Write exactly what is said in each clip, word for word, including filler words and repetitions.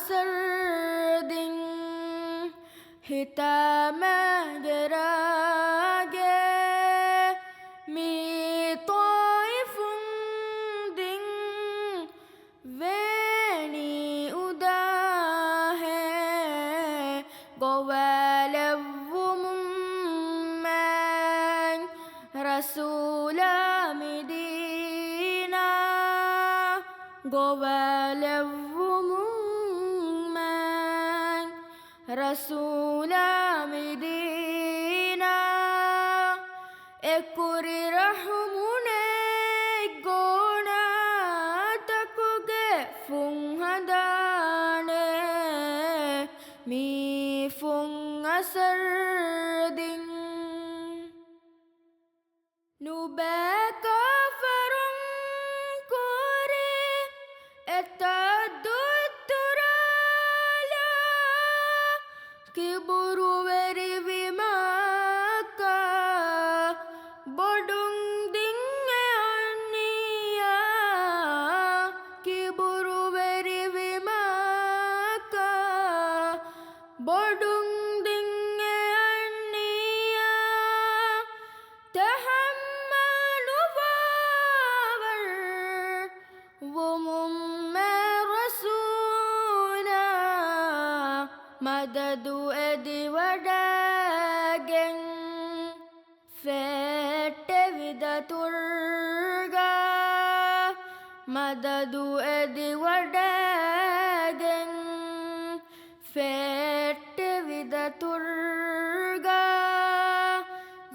ސަރްދިން ހިތާމަގެ ރާގެ މި ޠާއިފުން ދިން ވޭނީ އުދާހޭ ގޮވާލެއްވުމުން މާތް ރަސޫލާ މިދީނާ ގޮވާލެއްވުމުން މާތް ރަސޫލާ މިދީނާ އެކުރި ރަޙުމު ނެތް ގޯނާތަކުގެ ފުން ހަނދާނެ މީ ފުން އަސަރްދިން. ނުބައި ކާފަރުން ކުރި އެތައް ދުއްތުރާލާ ކިބުރުވެރިވި މައްކާ ބޮޑުން ދިން އެ އަންނިޔާ. ކިބުރުވެރިވި މައްކާ ބޮޑުން ދިން އެ އަންނިޔާ. ތަޙައްމަލް ނުވާވަރު ވުމުން މާތް ރަސޫލާ މަދަދު އެދިވަޑައިގެން ފެއްޓެވި ދަތުރުގަ. މަދަދު އެދިވަޑައިގެން ފެއްޓެވި ދަތުރުގަ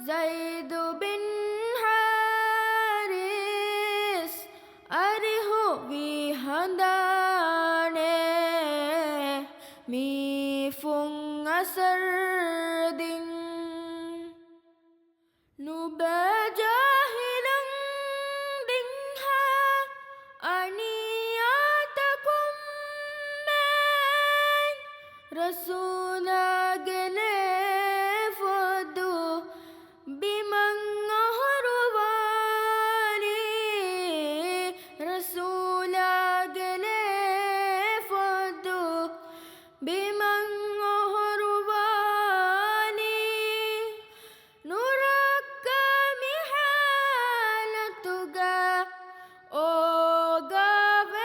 ޒައިދު ބިން ޙާރިސް އަރިހުވި ހަނދާނެ މީ ފުން އަސަރްދިން. ނުބައި ޖާހިލުން ދިންހާ އަނިޔާތަކުން މާތް ރަސޫލާގެ ލޭފޮދު ބިމަށް އޮހޮރުވާނީ. ރަސޫލާގެ ލޭފޮދު ބިމަށް އޮހޮރުވާނީ. ނުރައްކާ މި ޙާލަތުގަ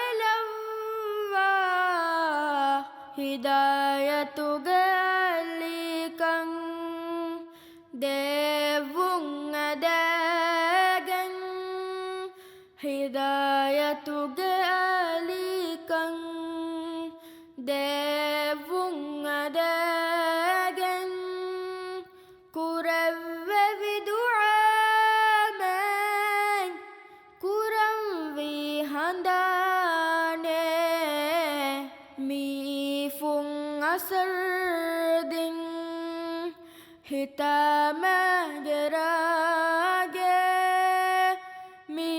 އޯގާވެލައްވާ ހިދާޔަތުގެ އަލީކަން ދެއްވުން އެދައިގެން. ހިދާޔަތުގެ އަލީކަން ދެއްވުން އެދައިގެން. ކުރެއްވެވި ދުޢާ މާތް ކުރަންވީ ހަނދާނެ މީ ފުން އަސަރްދިން. ހިތާމަގެ ރާގެ މި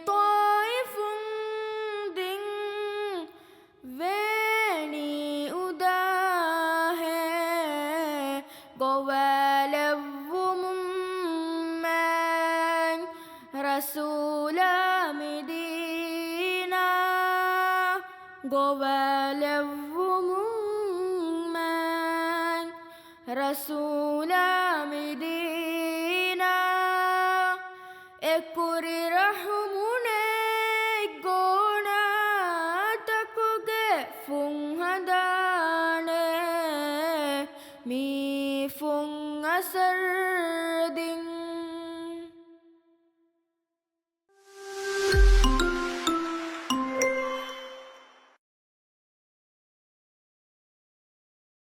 ޠާއިފުން ދިން ވޭނީ އުދާހޭ ގޮވާލެއްވުމުން މާތް ރަސޫލާ މިދީނާ ގޮވާލެއްވުމުން މާތް ރަސޫލާ މިދީނާ އެކުރި ރަޙުމު ނެތް ގޯނާތަކުގެ ފުން ހަނދާނެ މީ ފުން އަސަރް